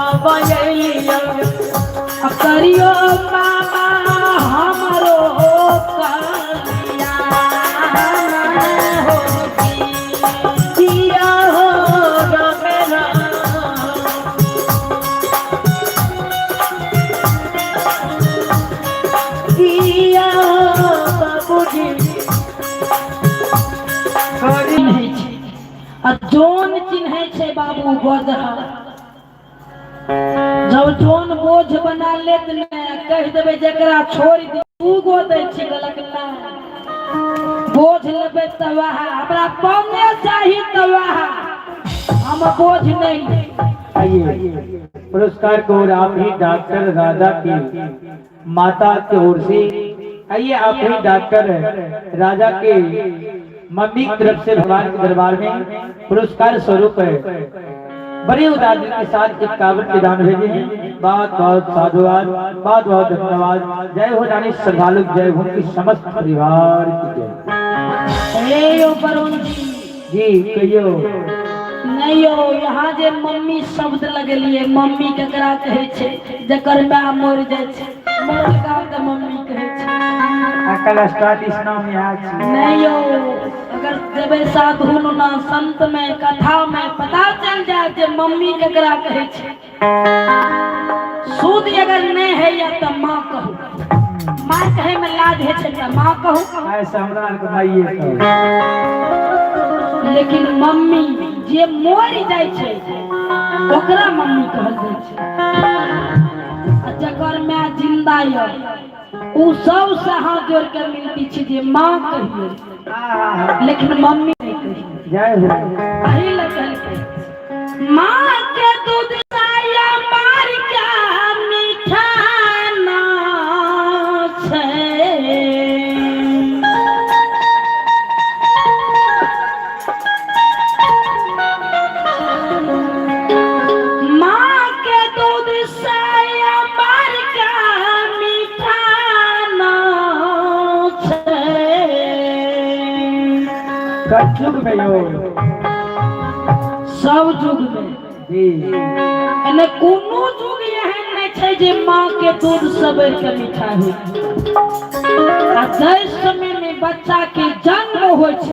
बाबा अइलियो आ करियो बाबा हमरो कल्याण हो जिया हो राम राम। जिया हो बाबूजी चिन्है छै आ जोन चिन्है छै बाबू गोदहा। जब जोन बोझ बना लेत ने कहि देबै जकरा छोड़ि दू गो दै छी, कहलक नहि बोझ लेबै तऽ वएह हमरा पाउने चाही, तऽ वएह हम बोझ नहि लेब। आइए पुरस्कार को और आप ही डॉक्टर राधा की माता की ओर से, आइए आप ही डॉक्टर राजा के मम्मी की तरफ से भगवान के दरबार में पुरस्कार स्वरूप है बड़े उदार दिल के साथ 51 के दान भेजे हैं। बहुत बहुत साधुवाद, बहुत बहुत धन्यवाद। जय हो रानी श्रद्धालु, जय हो की समस्त परिवार की जय। हे यौ वरुण जी। जी कहियो। नहीं यौ, यहाँ जे मम्मी शब्द लगेलिए, मम्मी केकरा कहै छै? जकर माय मरि जाइ छै, मरलका के मम्मी कहै छै। अकल स्टार्ट इस नाम यहाँ छी। नहीं यौ, अगर जेबै साधु नुना संत में कथा में पता चल जाए जे मम्मी केकरा कहै छै। सूद अगर नहीं है या तऽ माँ कहू, माँ कहै में लाज होइ छै तऽ माँ कहू। ऐसा हमरा आरके माइये कहू। लेकिन मम्मी जे मरि जाइ छै ओकरा मम्मी कहल जाइ छै, आ जकर माय जिंदा यऽ उ सबसे हाथ जोड़ के मिनती छी जे माँ कहियो लेकिन मम्मी नहीं कहियो। जय हो। अही लए कहलकै माँ के दूध साया मार के मीठा ना छै। माँ के दूध साया मार के मीठा ना छै। कलयुग में यो सब युग में जी एने कोनो युग एहन नहि छै जे माँ के दूध से बढ़ि के मीठा होइ। आ जाहि समय में बच्चा के जन्म होइ छै